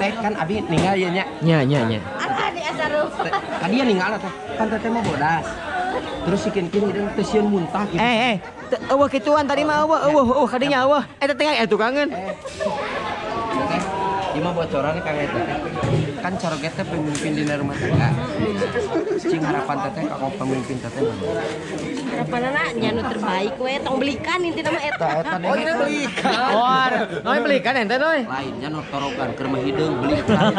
Teteh kan abi ninggal ya nya. Nya nya nya. Tadi ya ninggal teh. Kan teteh mah bodas. Terus si kin-kin hideung teu sieun muntah gitu. Eueuh kituan tadi mah eueuh kadinya eueuh. Eta teh tukangeun. Teteh, ieu mah bocoran Kang eta. Kan caroget teh pemimpin dina rumah tangga. Cing harapan teteh ka pemimpin teteh mah. Harapanana nya nu terbaik we tong belikan intina mah eta. Oh, ini belikan. Oh, noy belikan ente noy. Lainnya nu torogan keur mah hideung belikan.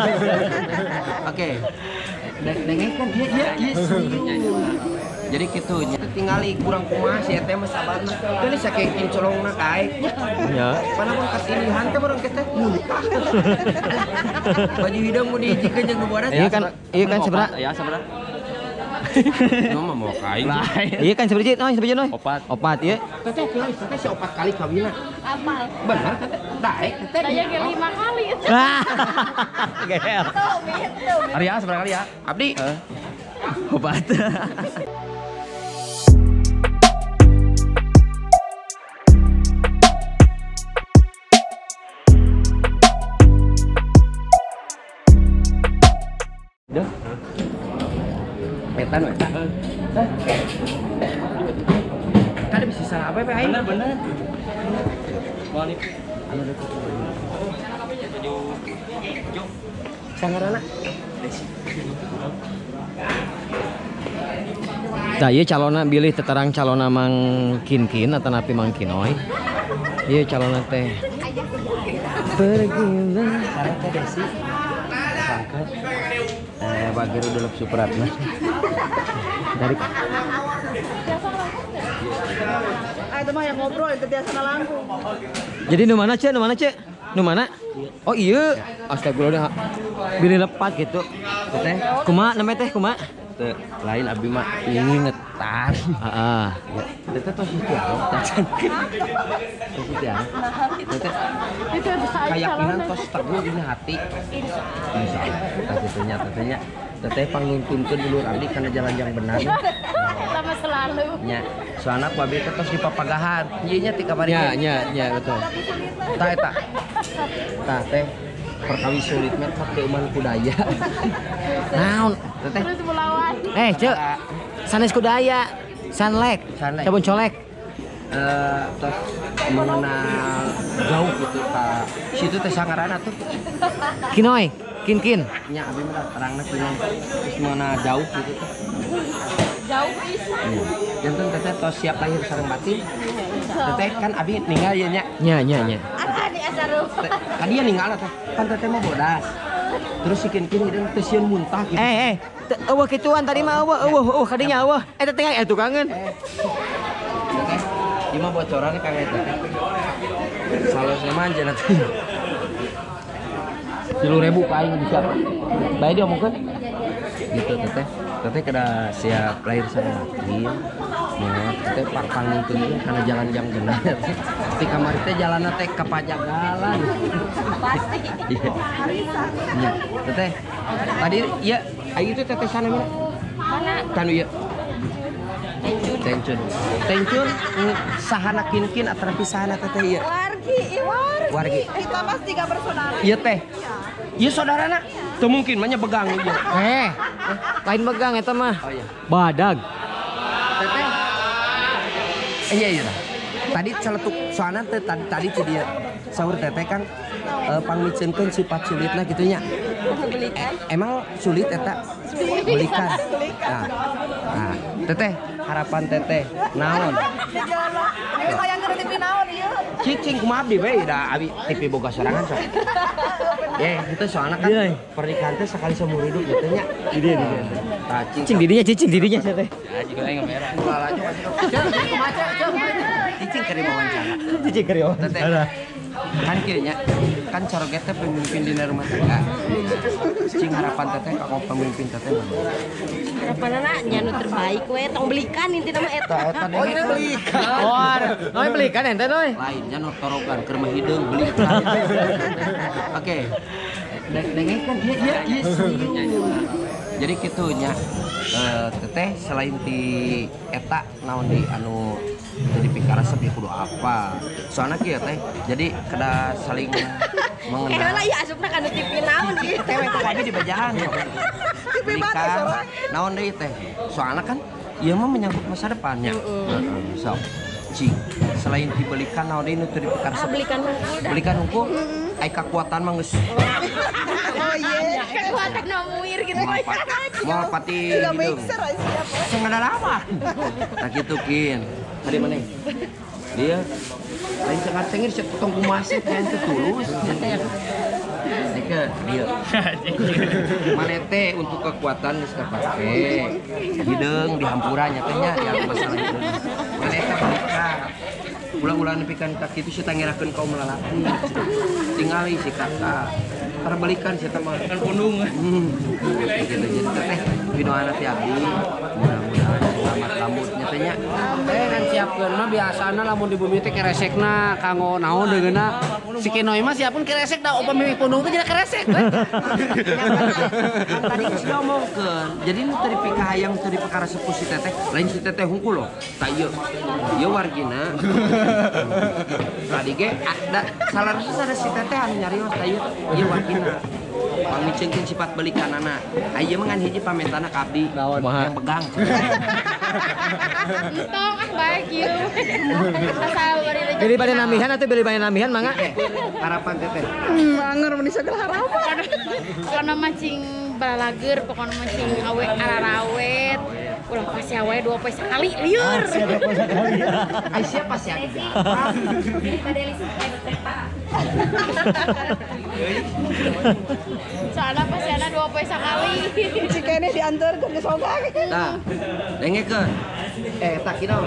Oke. Dengekeun ieu ieu. Jadi kitu nya tingali kurang kumaha si eta mah sabarna. Teu saking kincolongna kae. Nya. Panamun katinihan teh urang teh muntah. Baju hideung mun dihijikeun jeung nu bodas. Iya kan seberapa? Ya seberapa? Nu mah mau kain. Iya kan seberapa noy seberapa noy? Opat. Opat ieu. Teteh teteh si opat kali kawina. Apal. Bener teteh. Daek teteh. Saya ge 5 kali. Gel. Arya seberapa kali ya? Abdi. Opat. Duh. Wetan wetan. Kada bisa salah apa ya, aing? Bener bener. Mau nih. Sangarana. Tah ieu calonna bilih teterang calonna Mang Kinkin atanapi Mang Kinoy. Ieu calonna teh. Pergilah. Sareng teh Desi. Sangkat. Bagir udah lep Supratna. Dari itu mah yang ngobrol itu biasa langkung. Jadi nu mana, Cek? Nu mana, Cek? Nu mana? Oh iya. Astagfirullah. Bilih lepat gitu. Teteh, kumaha namanya teh kumaha? Teu lain abi mah ngingetan. Heeh. Teteh tos ieu tacan. Tos ieu. Teteh kayakinan tos teguh dina hati. Insyaallah. Tah kitu nya teteh nya. Teteh pangnuntunkeun dulur abdi kana jalan yang benar. Eta mah selalu. Nya, soalna ku abi teh tos dipapagahan. Ieu nya ti kamari. Nya nya nya betul. Tah eta. Tah teh perkawis sulit mah teu euman kudaya. Naon? Teteh. Terus melawan. Cek. Sanes kudaya. Sanlek. Cabon colek. Tos mengenal jauh gitu ka situ teh sangarana tuh. Kinoy, kin-kin. Nya abi mah terangna kinoy. Terus mengenal jauh gitu teh. Jauh pisan. Janten teteh tos siap lahir sareng batin. Teteh kan abi ninggal ieu nya. Nya nya nya. Tadi ya ninggal teh. Kan teteh mah bodas. Terus si kin-kin hideung teu sieun muntah gitu. Eueuh kituan tadi mah eueuh kadinya eueuh. Eta teh tukangeun. Teteh, ieu mah bocoran Kang eta. Salosna mah anjeunna teh. 3.000 ka aing bisa. Bae diomongkeun. Gitu teteh. Teteh kada siap lahir sareng batin. Nah, teteh pangpangkeun kana jalan yang benar. Ti kamari teh jalanna teh ka Pajagalan. Pasti. Iya. Teteh. Tadi ieu aing itu teteh sana mana? Mana? Kanu ieu. Tencun. Tencun sahana kin-kin atanapi sahana teteh ieu? Wargi, wargi. Wargi. Kita mas 3 bersaudara. Ieu teh. Ieu saudarana? Teu mungkin mah nya begang ieu. Lain begang eta mah. Oh iya. Badag. Teteh. Iya iya. Tadi celetuk soalna teh tadi teh dia sahur teteh kan pangmiceunkeun sifat sulitna kitu nya. Belikan. Emang sulit eta? Belikan. Nah. Nah, teteh harapan teteh naon? Ini hayang keur TV naon ieu? Cicing kumaha abdi we da abi TV boga sorangan sok. Ye, itu soalna kan pernikahan teh sekali seumur hidup gitu nya. Di dieu di dieu. Tah cicing di dinya cicing di dinya teteh. Ya jiga aing merah. Cicing keur diwawancara. Cicing keur diwawancara. Kan kieu nya, kan caroget teh pemimpin dina rumah tangga. Cing harapan teteh ka pemimpin teteh mah. Harapanana nya nu terbaik we tong belikan intina mah eta. Oh, ini belikan. Oh, noy belikan ente noy. Lainnya nu torogan keur mah hideung belikan. Oke. Dengekeun ieu ieu. Jadi kitu nya teteh selain ti eta naon di anu jadi pikaresep ya kudu apa. Soalna kieu teh jadi kada saling mengenal. Lah ieu asupna kana TV naon ieu. Teh we teh di bejaan. TV mana sorang? Naon deui teh? Soalna kan ieu mah menyangkut masa depannya. Sok. Cing, selain dibelikan naon deui nu teu dipikaresep. Belikan hungkul dah. Belikan hungkul. Ai kakuatan mah geus. Oh iya. Kekuatan mah muir gitu. Moal pati hideung. Sing ngadalawan. Tah kitu kin. Tadi mana? Dia lain cengar cengir siap potong kumaha teh teu tulus. Dike dia. Maneh teh untuk kekuatan geus kapake. Hideung dihampura nya teh nya di masalah hideung. Maneh teh balikan. Ulah-ulah nepikan ka kitu sia ngerakeun kaum lalaki. Tingali si kakak. Terbalikan sia mah kan pundung. Gitu jadi teh pidoana ti abdi. Mudah-mudahan selamat lambutnya teh nya. Teh kan siapkeun mah biasana lamun di bumi teh keresekna kanggo naon deungeunna. Si Kinoy mah siapun keresek da upami pundung teh jadi keresek we. Tadi geus diomongkeun. Jadi nu teu dipikahayang teu dipikaresep ku si teteh, lain si teteh hungkul loh. Tah ieu. Ieu wargina. Tadi ge ada salarasa ada si teteh anu nyarios tah ieu. Ieu wargina. Pangmiceungkeun sifat belikanana. Aya mah ngan hiji pamentana ka abdi. Yang begang. Entong ah baik ieu. Asal bari rezeki. Beli bade nambihan atuh beli bade nambihan mangga. Harapan teteh. Anger mun sagala harapan. Pokona mah cing balalager, pokona mah cing awe ararawet. Ulah pasti awe 2 poe sakali lieur. Ai siapa sih abdi? Soalnya pasti ada 2 poe sakali. Cikene diantarkeun ke sogang. Tah, dengekeun. Tak kira.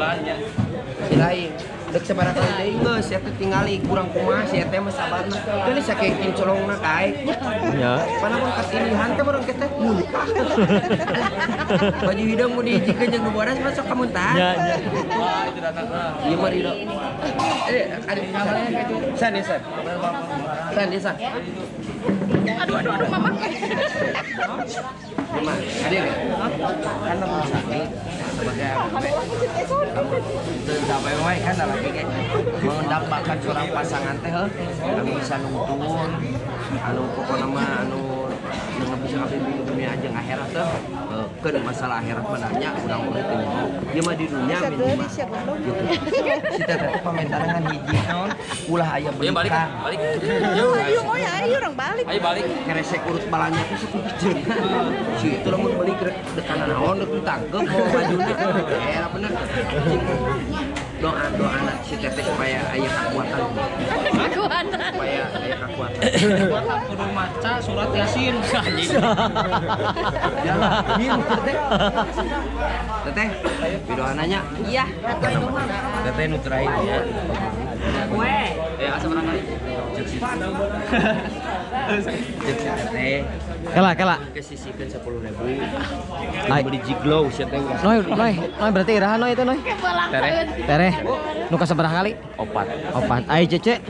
Si lain. Dek sabaraha kali deui geus sia teh tingali kurang kumaha sia teh mah sabarna. Geulis saking kincolongna kae. Nya. Panamun katilihan teh urang teh muntah. Baju hideung mun dihijikeun jeung nu bodas mah sok kamuntahan. Nya nya. Wah, itu datang. Ieu mah ridho. Ada San, ya, San. San, ya, San. Aduh aduh aduh mama. Mama, ada enggak? Kan lamun sakit sebagai teu sampai wae kan lalaki ge mendambakan seorang pasangan teh heuh anu bisa nungtun anu pokona mah anu nu bisa ngabimbing dunia jeung akhirat teh keun masalah akhirat mah nya urang mah teu nyaho. Ieu mah di dunia minimal gitu. Si teteh teh pamentaran ngan hiji naon ulah aya belikan. Balik. Ayo moy ayo urang balik. Ayo balik. Keresek urut balanya teh sok pijeun. Si itu lamun beli dekana naon deuk ditangkep mau bajuna. Era bener. Doa-doana si teteh supaya aya kekuatan. Kekuatan. Supaya aya kekuatan. Kekuatan kudu maca surat Yasin. Jalan teteh. Teteh, pidoana nya. Iya. Teteh nu terakhir ya. We. Asa barang kali. Cek si teteh. Kela kela. Kesisihkeun 10.000. Ai beli jiglow sia teh. Noy noy noy berarti iraha noy itu noy. Tereh. Tereh. Nu kasabaraha kali? Opat. Opat. Ai Cece.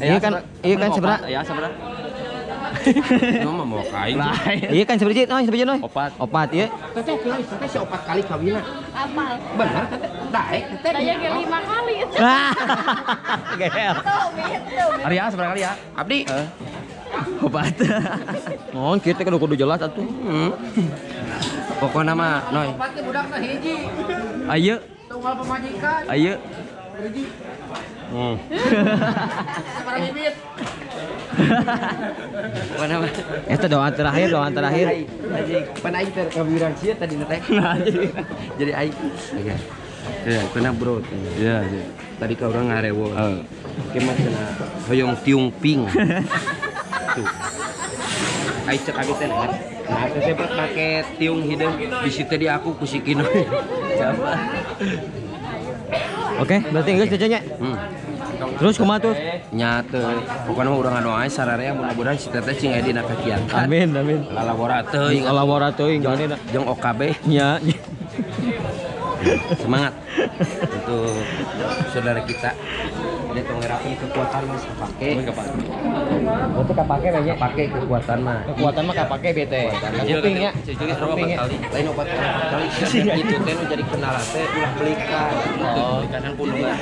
Iya kan sabaraha? Ya sabaraha. Nu mah mau kain. Iya kan sabaraha noy sabaraha noy? Opat. Opat ieu. Teteh teteh si opat kali kawina. Apal. Bener teteh. Daek teteh. Saya ge 5 kali. Gel. Ari ya sabaraha kali ya? Abdi. Opat. Naon kieu teh kudu jelas atuh. Pokona mah noy. Opat teh budakna hiji. Ayo. Tunggal pamajikan. Ayo. Hiji. Para bibit. Pokona mah. Eta doa terakhir, doa terakhir. Anjing, pan aing teh kawiran sia tadi teh. Jadi aing. Oke. Ya, kena bro. Iya, iya. Tadi ka urang ngarewo. Oke mah cenah hoyong tiung ping. Tuh. Ai cek abi teh nah. Nah, teh make tiung hideung di situ di aku ku si Kinoy. Siapa? Oke, berarti geus Cece nya. Terus kumaha tuh? Nya teu. Pokona mah urang ngadoa sararea mudah-mudahan si teteh cing aya dina kakiatan. Amin, amin. Lalawora teuing. Lalawora teuing jeung OKB. Nya. Semangat untuk saudara kita. Dia tong ngerakeun kekuatan mah kapake. Berarti kapake we nya. Kapake kekuatan mah. Kekuatan mah kapake bete. Kuping nya. Kuping nya. Lain opat kali itu teh nu jadi kendala teh ulah belikan. Oh. Belikan pundungan.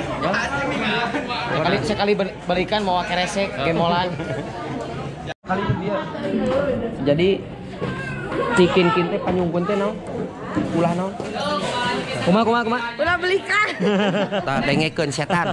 Sekali sekali belikan mau keresek gemolan. Kali dia. Jadi cikin-kin teh panyungkeun teh naon? Ulah naon? Kumaha kumaha kumaha. Ulah belikan. Tah dengekeun setan.